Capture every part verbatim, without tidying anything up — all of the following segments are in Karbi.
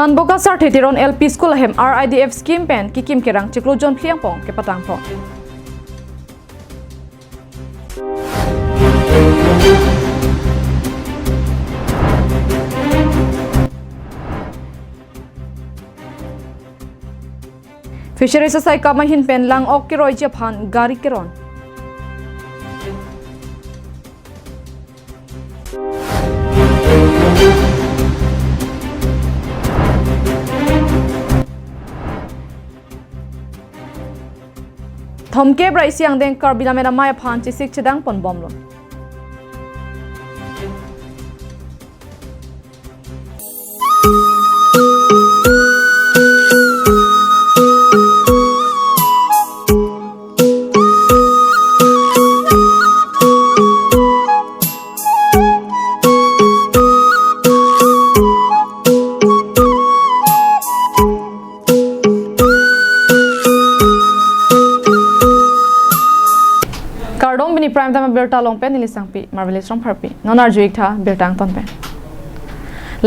Hanboka Sarthe Teron L P School ahem R I D F scheme pen kikim kerang chiklo jon phli angbong kepatangpon. Fisheries asai kam ahin pen lang-ok keroiji aphan gari keron. Thomkep ra isi angdeng Karbi Lammet Amei aphan chesik chedangponbomlo. Kardom, pini Prime Time abirta along pen neli Sangpi Marvelous Rongpharpi. Non arju-ik tha birta angton pen.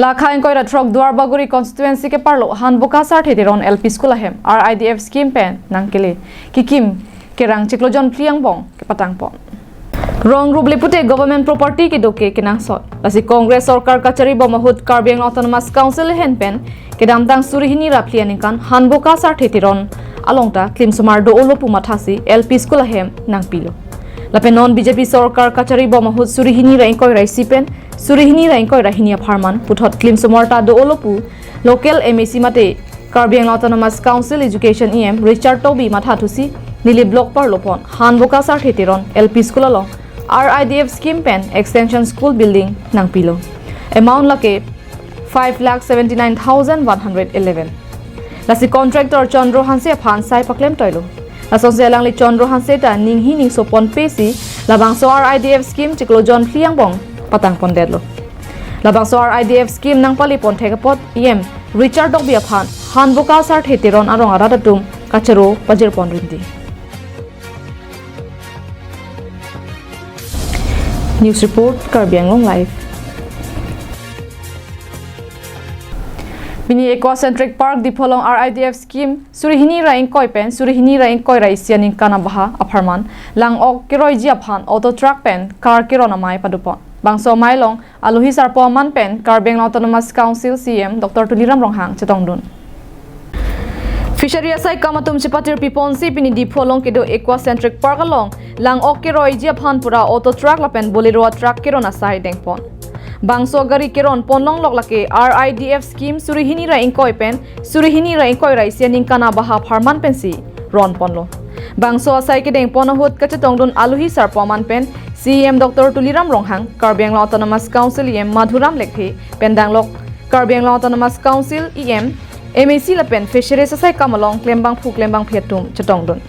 Lakha ingkoi ra throk Duarbagori constituency keparlo Hanboka Sarthe Teron L P School ahem R I D F scheme pen nangkele kikim kerang chiklo jon phli angbong kepatangpon. Rong rup le pute government property kedo ke kenangsot. Lasi Congress sorkar kachari bom ahut Karbi Anglong Autonomous Council ahin pen kedamtang suri hini ra phli aningkan Hanboka Sarthe Teron along ta klimsomar do-olo pu mathasi L P school ahem nangpilo. Lapen non B J P sorkar kachari bom ahut suri hini ra ingkoi ra isi pen suri hini ra ingkoi ra hini apharman puthot klimsomar ta do-olo pu local M A C mate Karbi Anglong Autonomous Council Education E M Richard Tokbi mathathusi Nilip Block parlopon Hanboka Sarthe Teron L P School along R I D F scheme pen extension school building nangpilo. Amount lake five lakh seventy nine thousand one hundred eleven. Lasi contractor Chandra Hanse aphan sai paklem toilo. Lasonsi alangli Chandra Hanse ta ninghi ningsopon pesi labangso R I D F scheme chiklo jon phli angbong patangpondetlo. Labangso R I D F scheme nangpalipon thek apot E M Richard Tokbi aphan Hanboka Sarthe Teron arong arat atum kachoro pajirpon rinti. News report, Karbi Anglong Live. Pini Aquacentric Park Diphu along R I D F scheme suri hini ra ingkoi pen suri hini ra ingkoi ra isi aningkan abaha apharman lang-ok keroiji aphan auto truck pen car keron amei padopon. Bangso amei along alohi sarpo aman pen Karbi Anglong Autonomous Council C E M Doctor Tuliram Ronghang chetongdun. Fishery asai kam atum chepatirpiponsi pini Diphu along kedo Aquacentric Park along lang-ok keroiji aphan pura auto truck lapen Bolero a truck keron asai dengpon. Bangso gari keronpon longlok lake R I D F scheme suri hini ra ingkoi pen suri hini ra ingkoi ra isi aningkan abaha apharman pensi ronponlo. Bangso asai kedengpon ahut kachetongdun alohi sarpo aman pen C E M Doctor Tuliram Ronghang, Karbi Anglong Autonomous Council E M Madhuram Lekthe, pen danglok Karbi Anglong Autonomous Council E M, M A C lapen Fisheries asai kam along klembangphu klembangphi atum chetongdun.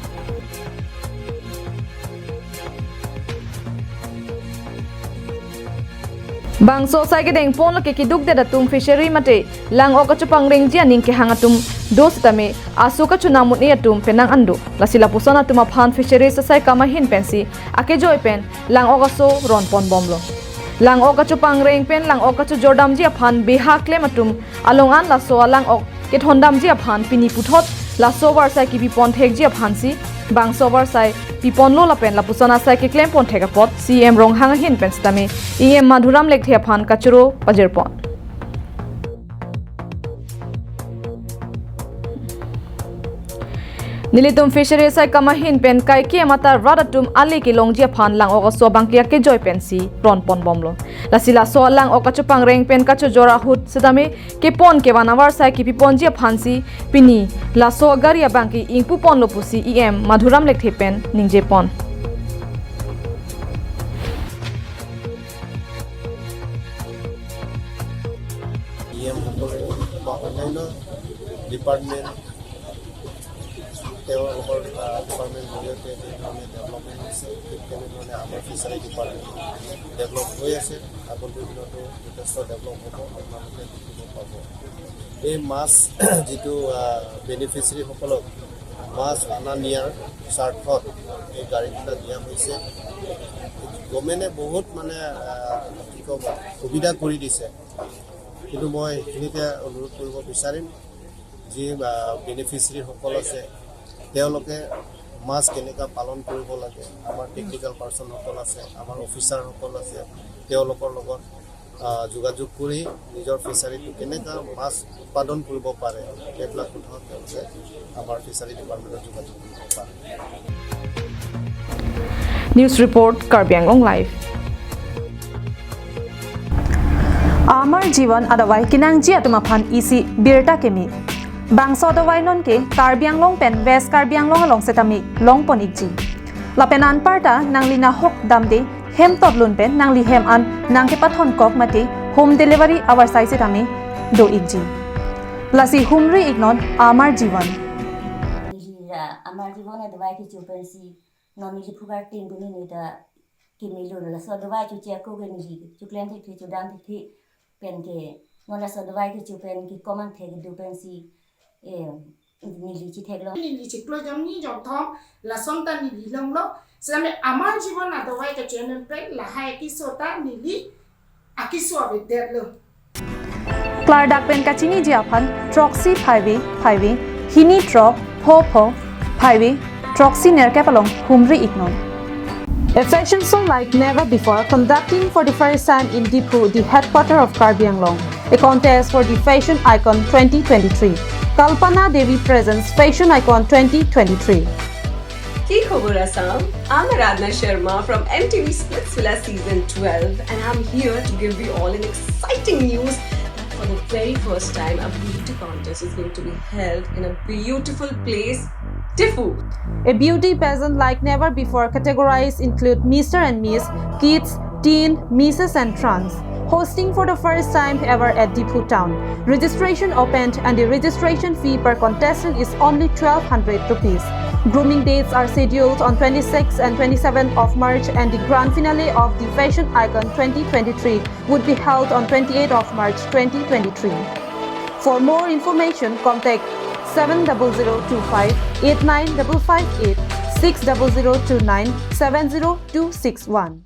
Bangso asai kedengpon lake kedukdet atum fishery mate lang-ok kachopangrengji aning kehang atum do setame aso kachonamut-e atum penang an do. Lasi lapuson atum aphan Fisheries asai kam ahin pensi akejoi pen lang-ok aso ronponbomlo. Lang-ok kachopangreng pen lang-ok kachojordamji aphan beha klem atum along an laso alang-ok kethondamji aphan pini puthot laso avarsai kipipon thekji aphansi bangso avarsai piponlo lapen lapuson asai keklempon thek apot C E M Ronghang ahin pen setame E M Madhuram Lekthe aphan kachoro pajirpon. Nelitum Fishery asai kam ahin pen kaike amatar rat atum ale kelongji aphan lang-ok aso abangke akejoi pensi ronponbomlo. Lasi laso alang-ok kachopangreng pen kachojor ahut setame kepon kevan avarsai kipiponji aphansi pini laso agari abangke ingpuponlo pusi E M Madhuram Lekthe pen ningjepon. E M সকলে বা অন্যান্য ডিপাৰ্টমেণ্ট, তেওঁলোকৰ, আহ, ডিপাৰ্টমেণ্ট জৰিয়তে যি ধৰণে ডেভেলপমেণ্ট হৈছে, ঠিক তেনেধৰণে আমাৰ ফিচাৰী ডিপাৰ্টমেণ্ট ডেভেলপ হৈ আছে। আগন্তুক দিনতো যথেষ্ট ডেভেলপ হ'ব, আপোনালোকে দেখিব পাব। এই মাছ যিটো, আহ, বেনিফিচিয়াৰীসকলক মাছ অনা নিয়াৰ স্বাৰ্থত এই গাড়ীকেইটা দিয়া হৈছে। গভৰ্ণমেণ্টে বহুত মানে, আহ, কি ক'ব, সুবিধা কৰি দিছে। কিন্তু মই এইখিনিতে অনুৰোধ কৰিব বিচাৰিম, যি বেনিফিচিয়াৰীসকল আছে, তেওঁলোকে মাছ কেনেকুৱা পালন কৰিব লাগে, আমাৰ টেকনিকেল পাৰ্চনসকল আছে, আমাৰ অফিচাৰসকল আছে, তেওঁলোকৰ লগত আহ, যোগাযোগ কৰি নিজৰ ফিচাৰীটো কেনেকুৱা মাছ উৎপাদন কৰিব পাৰে, সেইবিলাক কথা তেওঁলোকে আমাৰ ফিচাৰী ডিপাৰ্টমেণ্টত যোগাযোগ কৰিব পাৰে। News report, Karbi Anglong Live. Amar Jivan adavai kenangji atum aphan isi birta keme. Bangso adavai nonke Karbi Anglong pen West Karbi Anglong along setame longpon ikji. Lapen anparta nangli nahok damde hem totlun pen nangli hem an nangkepathon kok mate home delivery avarsai setame do ikji. Lasi humri iknon Amar Jivan. Neli la Amar Jivan adavai kecho pensi non neli phukar tin puni neli ta keme lun, laso adavai choche ako ke neli choklem thekthe chodam thekthe pen ke non laso adavai kecho pen ke komang thek do pensi eh, neli chetheklong. Neli chiklo jongni jongthom lason ta neli longlo. Sitame Amar Jivan adavai kecho pen lahai akeso ta neli akeso avedetlo. Klardak pen kachiniji aphan throksi phaive phaive hini throk pho pho phaive throksi nerkep along humri iknon. A fashion show like never before, conducting for the first time in Diphu, the headquarter of Karbi Anglong. A contest for the fashion icon twenty twenty-three. Kalpana Devi presents Fashion Icon twenty twenty-three. Ki khobor Assam? I'm Aradhna Sharma from M T V Splitsvilla season twelve, and I'm here to give you all an exciting news that for the very first time a beauty contest is going to be held in a beautiful place, Diphu. A beauty pageant like never before. Categories include Mister and Miss, Kids, Teen, Misses and Trans. Hosting for the first time ever at Diphu town. Registration opened and the registration fee per contestant is only twelve hundred rupees. Grooming dates are scheduled on twenty-sixth and twenty-seventh of March, and the grand finale of the Fashion Icon twenty twenty-three would be held on twenty-eighth of March twenty twenty-three. For more information, contact seven double zero two five eight nine double five eight, six double zero two nine seven zero two six one.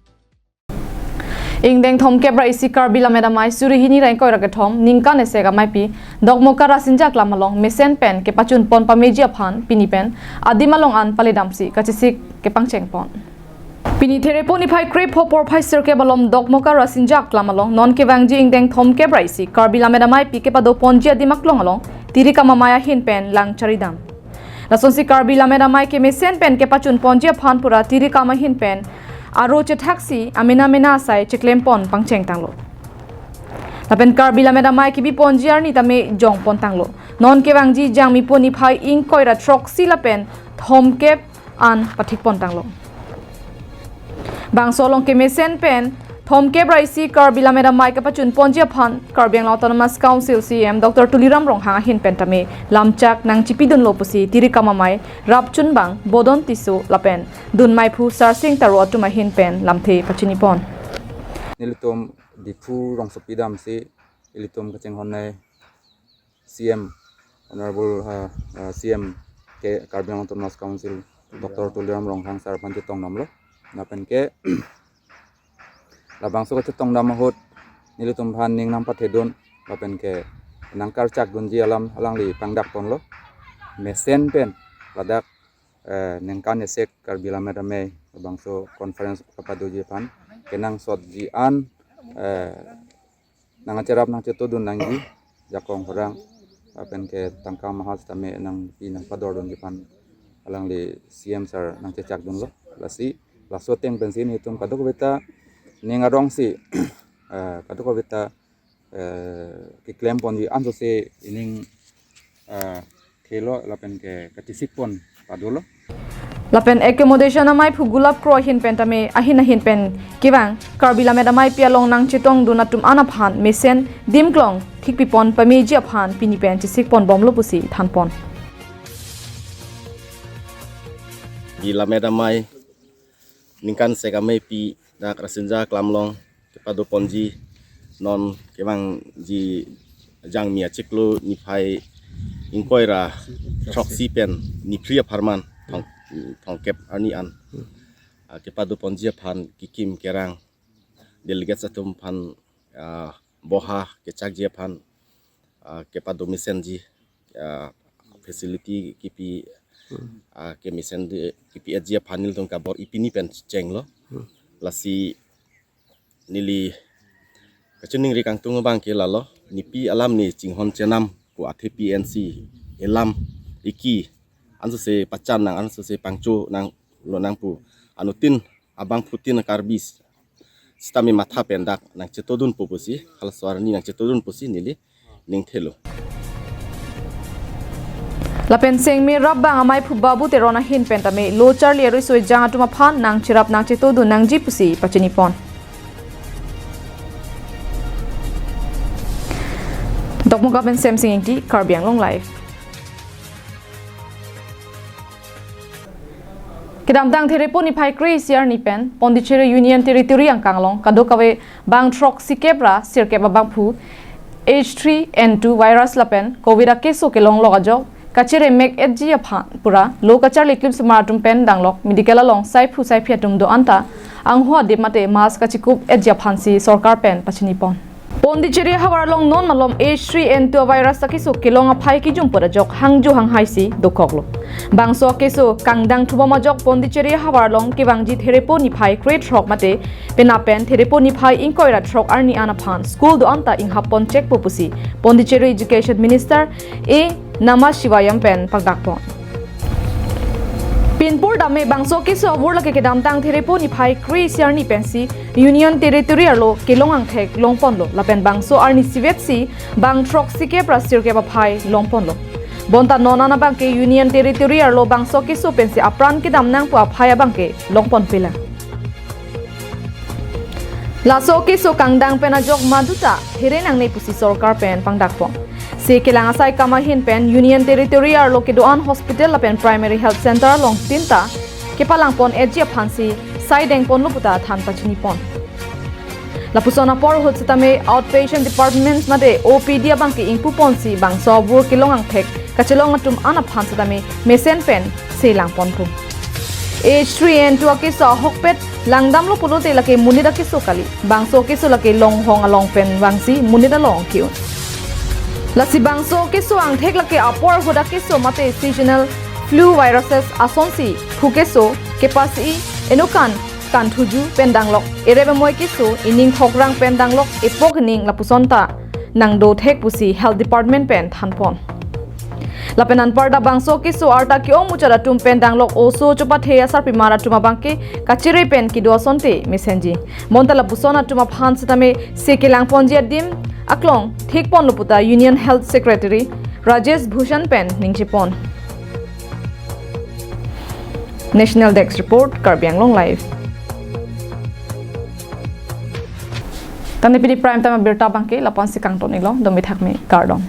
Ingdeng thomkep ra isi Karbi Lammet Amei suri hini ra ingkoi ra kethom ningkan esek ameipi Dokmoka Rasinja Aklam along mesen pen kepachun pon pameji aphan pini pen adim along an paledamsi kachesik kepangcheng pon. Pini Therepo niphai krepho porphai sirkep along Dokmoka Rasinja Aklam along non kevangji ingdeng thomkep ra isi Karbi Lammet Ameipi kepado ponji adim aklong along Tirikam Amei ahin pen lang charidam. Lasonsi Karbi Lammet Amei kemesen pen kepachun ponji aphan pura Tirikam ahin pen aro chethaksi amena mena asai cheklem pon pangcheng tanglo. Lapen Karbi Lammet Amei kebi ponji arni tame jong pon tanglo. Non kevangji Jangmipo niphai ingkoi ra throksi lapen thomkep an pathik pon tanglo. Bangso along kemesen pen thomkep ra isi Karbi Lammet Amei kepachun ponji aphan Karbi Anglong Autonomous Council C E M Doctor Tuliram Ronghang ahin pen tame lamchak nangchipidunlo pusi Tirikam Amei rapchunbang Bodon Tisso lapen dunmeiphu Sarsing Taro atum ahin pen lamthe pachini pon. Nelitum Diphu rongsopi damsi ilitum kachinghonnei C M, Honorable uh, uh, C M ke Karbi Anglong Autonomous Council Doctor Tuliram Ronghang sir aphan chetongdamlo. Lapen ke labangso kachetongdam ahut nelitum aphan ning nangpathedun lapen ke nangkarchakdunji alam alangli pangdak ponlo. Mesen pen ladak eh, ningkan esek Karbi Lammet Amei labangso conference kapadoji aphan kenangsotji an eh, nangcherap nangchetodun nangji jakong horang lapen ke tangka maha sitame nangpi nangpadordunji aphan alangli C M sir nangchechakdunlo. Lasi laso ateng pensi nelitum kadokave ta ning arongsi eh, kadokave ta eh, keklem ponji ansose ining eh, khelo lapen ke kachesik pon padolo. Lapen accommodation ameiphu Gulap Kro ahin pen tame ahin ahin pen kevang Karbi Lammet Ameipi along nangchetongdun atum an aphan mesen dimklong thikpi pon pameji aphan pini pen chesik pon bomlo pusi than pon. Di Lammet Amei ningkan esek ameipi dak Rasinja Aklam along kepado ponji non kevangji Jangmi achiklo niphai ingkoi ra throksi pen niphli apharman thong, thomkep arni an ah, kepado ponji aphan kekim kerang delegates atum aphan ah, boha kechakji aphan, ah, kepadomesenji, ah, facility kipi, ah, kemesen di, kipi-etji aphan nelitum kabor-i pini pen chenglo. Lasi neli kachiningri kangtung abang ke lalo, nepi alam ne chinghon chenam ko athe P N C elam iki ansose pachan nang, ansose pangcho nanglo nang pu, anuttin abangphutin Karbi sitame matha pen dak nangchetongdunpo pusi, halaso arni nangchetongdunpo pusi neli ning thelo. Lapen sengme rap abang amaiphu Babu Teron ahin pen tame lo charli arui soi jang atum aphan nangcherap nangchetongdun nangji pusi pachinipon. Dokmoka pen Semsing Ingti, Karbi Anglong Live. Kedamtang Therepo niphai kre-isi arni pen Pondicherry Union Territory angkang along kadokave bang throksikep ra sirkep abangphu H three N two virus lapen covid akeso kelonglok ajok kacheremek-etji aphan pura lo kacharli klimsomar atum pen danglok medical along saiphu saiphi atum do-an ta angho adip mate mask kachikup-etji aphansi sorkar pen pachinipon. Pondicherry ahavar along non malom H three N two virus akeso kelong aphai kijum pura ajok hangjo hanghaisi dokoklo. Bangso akeso kangdang thubom ajok Pondicherry ahavar along kevangji Therepo niphai kre-throk mate penap pen Therepo niphai ingkoi ra throk arni an aphan school do-an ta inghap ponchekpo pusi Pondicherry Education Minister A Namah Shivayam pen pangdakpon. Pinpur tame bangso akeso avur lake kedamtang Therepo niphai kre-isi arni pensi Union Territory arlo kelong angthek longponlo lapen bangso arni isivet si bang throksikep ra sirkep aphai longponlo. Bonta non an abangke Union Territory arlo bangso akeso pensi apran kedam nangpo aphai abangke longponpelang. Laso akeso kangdang pen ajok maduta here nangne pusi sorkar pen pangdakpon. Se kelang asai kam ahin pen Union Territory arlo kedo-an hospital lapen primary health center along tin ta kepalangpon-etji aphansi sai dengponlo puta than pachinipon. Lapuson apor ahut sitame outpatient departments mate O P D abangke ingpuponsi bangso avur kelong angthek kachelong atum an aphan sitame mesen pen selangponpo. H three N two akeso ahokpet langdamlo pulote lake monit akeso kali. Bangso akeso lake longhong along pen vangsi monit along ke-un. Lasi bangso akeso angthek lake apor ahut akeso mate seasonal flu viruses asonsi phu keso, kepasi, enokan kanthuju pen danglok erep emoi keso, ening thokrang pen danglok epok ening lapuson ta nangdothek pusi Health Department pen thanpon. Lapen anparta bangso akeso arta ke-ong muchot atum pen danglok oso chopathe asarpimar atum abangke kachere pen kedo asonte mesenji. Bonta lapuson atum aphan sitame se kelangponji adim aklong thikponlo puta Union Health Secretary Rajesh Bhushan pen ningchepon. National Desk Report, Karbi Anglong Live. Tangte pini prime time abirta abangke lapu-ansi kangton-iklo, domi thakmi, kardom.